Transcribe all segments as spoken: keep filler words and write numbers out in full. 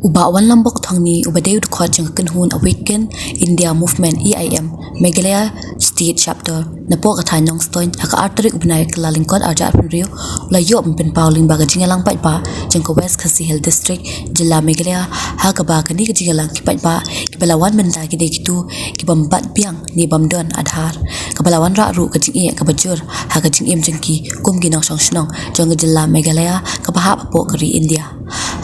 U Bah Wanlambok Thongni, uba dei u dkhot jong ka kynhun Awaken India Movement, A I M, Meghalaya State Chapter, napoh ka thaiñ Nongstoiñ, ha ka ar tarik u bnai Kyllalyngkot arhajar arphew hynriew, u la ïoh ban pynpaw lyngba ka jingïalang paidbah jong ka West Khasi Hills District, jylla Meghalaya, ha kaba kane ka jingïalang ki paidbah kiba la wan bynta ki dei kito ki bym bat biang ne bym don Aadhaar, kaba la wanrah ruh ka jingeh kaba jur ha ka jingim jong ki kum ki nongshong shnong jong ka jylla Meghalaya kaba hap hapoh ka ri India.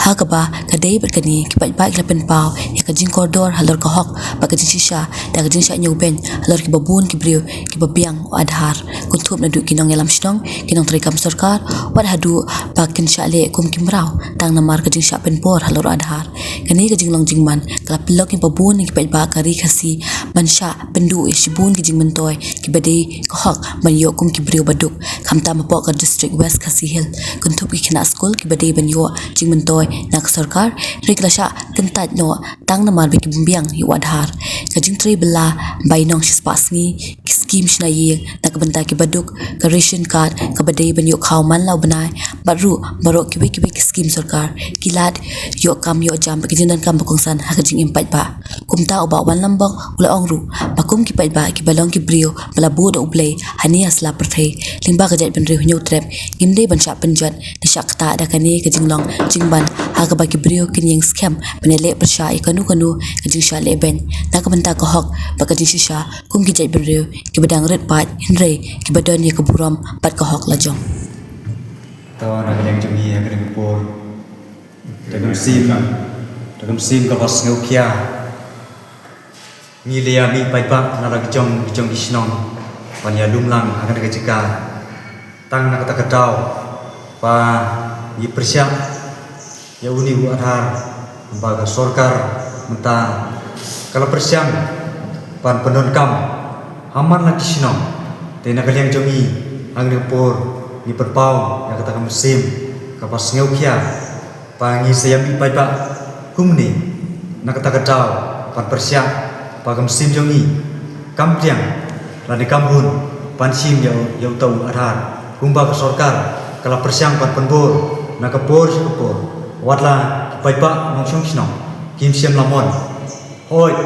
Ha kaba ka dei bad kane, ki paidbah ki la pynpaw ïa ka jingkordor halor ka hok bad ka jingshisha da ka jingshah ñiewbeiñ halor kiba bun ki briew kiba biang u Aadhaar, kynthup naduh ki nongïalam shnong, ki nongtrei kam sorkar, wat haduh ba kin shah leh kum ki mraw tang namar ka jingshah pynbor halor u Aadhaar. Kane ka jinglong jingman ka la pynlong ïa kiba bun na ki paidbah ka ri Khasi ban shah pynduh ïa shibun ki jingmyntoi kiba dei ka hok ban ïoh kum ki briew ba duk, khamtam hapoh ka district West Khasi Hills, kynthup ki khynnah skul kiba dei ban ïoh jingmyntoi na ka sorkar, hynrei ki la shah kyntait noh tang namar ba ki bym biang ïa u Aadhaar. Ka jingtrei bylla bai nong shispah sngi, ki skim shna ïing na ka bynta kiba duk, ka ration card kaba dei ban ïoh khaw man la u bnai, bad ruh baroh kiwei kiwei ki skim sorkar, ki lad ïoh kam ïoh jam bad ki jingdonkam ba kongsan ha ka jingim paidbah. Kumta u Bah Wanlambok u la ong ruh ba kum ki paidbah kiba long ki briew ba la buh da U Blei hangne ha sla pyrthei, lyngba ka jaitbynriew Hynñiewtrep, ngim dei ban shah pynjot ne shah ktah da kane ka jinglong jingman ha kaba ki briew kin ïeng skhem ban ïaleh pyrshah ïa kano kano ka jingshah lehbeiñ na ka bynta ka hok bad ka jingshisha kum ki jaitbynriew kiba dang rit paid, hynrei kiba don ïa ka burom bad ka hok lajong. To, na ka liang jong ngi ha kane ka por, da ka mynsiem, da ka mynsiem kaba sngewkhia, ngi la ïa mih paidbah na la ki jong ki jong ki shnong ban ïa lum lang ha kane ka jaka, tang na kata ka daw ba ngi pyrshah ïa une u Aadhaar, ba ka sorkar mynta ka la pyrshang ban pyndonkam ha man la ki shnong. Te na ka liang jong ngi, ha kane ka por, ngi pynpaw ïa kata ka mynsiem kaba sngewkhia ba ngi sa ïa mih paidbah kumne na kata ka daw ban pyrshah ba ka mynsiem jong ngi kam pdiang lane kam hun ban shim ïa u, ïa uta u Aadhaar kumba ka sorkar ka la pyrshang ban pynbor na ka por sha ka por. Wat la ki paidbah nongshong shnong kim shym la mon. Hooid,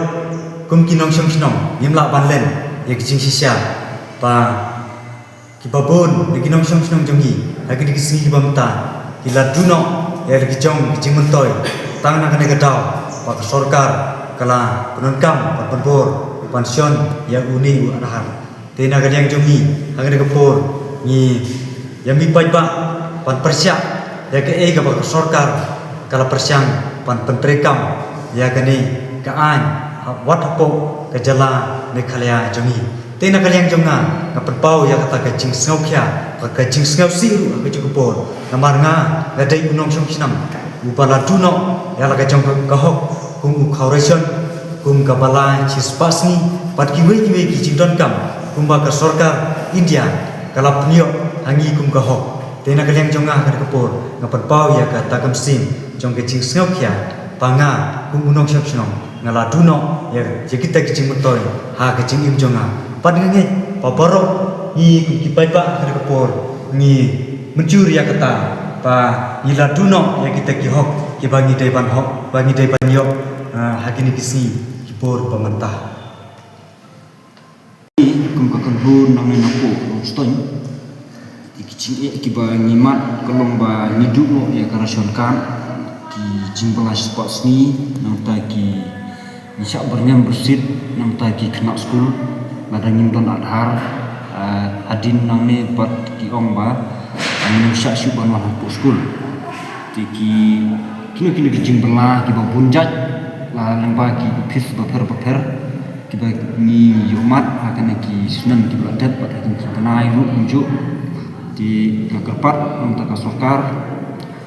kum ki nongshong shnong ngim lah ban len ïa ki jingshisha ba kiba bun na ki nongshong shnong jong ngi ha kine ki sngi kiba mynta ki la duh noh ïa la ki jong ki jingmyntoi, tang na kane ka daw ba ka sorkar ka la pyndonkam ban pynbor ban shon ïa une u Aadhaar. Te na ka liang jong ngi, ha kane ka por, ngi ïa mih paidbah ban pyrshah ïa kaei kaba ka sorkar ka la pyrshang ban pyntreikam ïa kane ka aiñ, ha, wat hapoh ka jylla Meghalaya jong ngi. Te na ka liang jong nga, nga pynpaw ïa kata ka jingsngewkhia, ka, ka jingsngewsih ruh ha ka juh ka por. Namar nga, nga dei u nongshong shnong uba la duh noh ïa la ka jong ka, ka hok kum u khaw ration, kum kaba la shispah sngi, bad kiwei kiwei ki jingdonkam kumba ka sorkar India ka la pynïoh ha ngi kum ka hok. Te na ka liang jong nga ha kane ka por, nga pynpaw ïa kata ka mynsiem jong ka jingsngewkhia ba nga kum u nongshong shnong nga la duh noh ïa, ïa kita ki jingmyntoi ha ka jingim jong nga. Bad nga ngeit ba baroh ngi kum ki paidbah ha kane ka por ngi mynjur ïa kata ba ngi la duh noh ïa kita ki hok kiba ngi dei ban hok, ba ngi dei ban ïoh, ah, ha kine ki sngi ki por ba mynta. Kum ka kynhun nangne napoh Nongstoiñ, ki jingeh kiba ngi mad ka long ba ngi duh noh ïa ka ration card, ki jingbylla shispah sngi, nangta ki, ngi shah byrngem byrsit, nangta ki khynnah skul, lada ngim don Aadhaar, ah, hadien nangne pat ki ong ba, ah, ngim shah shuh ban wan hapoh skul. Te ki, kino kino ki jingbylla kiba bun jait, la lyngba ki ophis bapher bapher, kiba ngi ïoh mad ha kane ki snem kiba la dep bad ha kine ki bnai ruh kumjuh. Te nga kyrpad na ka bynta ka sorkar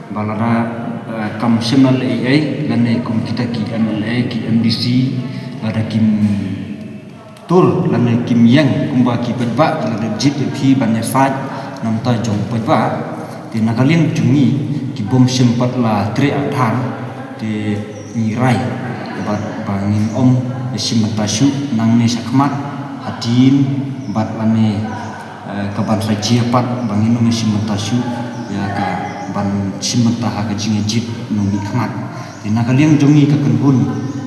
ba lada, eh, kam shym la leh ei ei lane kum kita ki M L A, ki M D C, lada kim tur lane kim ïeng kumba ki paidbah, lada jied ïa phi ban ïasaid na ka bynta jong u paidbah. Te na ka liang jong ngi ki bym shym pat la trei Aadhaar, te ngi rai bad ba ngin ym shim bynta shuh nangne shakhmat, hadien bad lane, eh, ka ban sa jia pat ba ngin ym shim bynta shuh ïa ka ban shim bynta ha ka jingïajied nongmihkhmat. Na ka liang jong ngi ka kynhun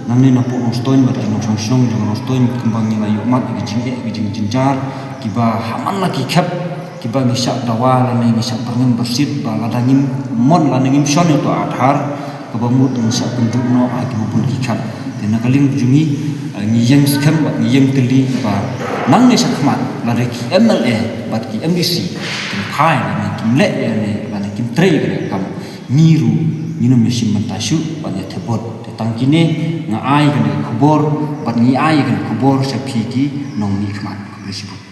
nangne na Port Nongstoiñ bad ki nongshong shnong jong Nongstoiñ, kumba ngi la ïohmad ïa ki jingeh, ki jingjynjar kiba ha man la ki khep, kiba ngi shah dawa lane ngi shah byrngem byrsit ba lada ngim mon lane ngim shon ïa uto u Aadhaar, kaba mut ngi shah pynduh noh ha kiba bun ki khep. Te na ka liang jong ngi, eh, ngi ïeng skhem bad ngi ïeng tylli ba nangne shakhmat lada ki M L A bad ki M D C kim phai lane kim leh ïa ne lane kim trei ïa kane ka kam, ngi ruh ngin ym ïashim bynta shuh ban ïathep vote. Te tang kine nga ai kane ka khubor bad ngi ai kane ka khubor sha phi ki nongmihkhmat. Khublei shibun.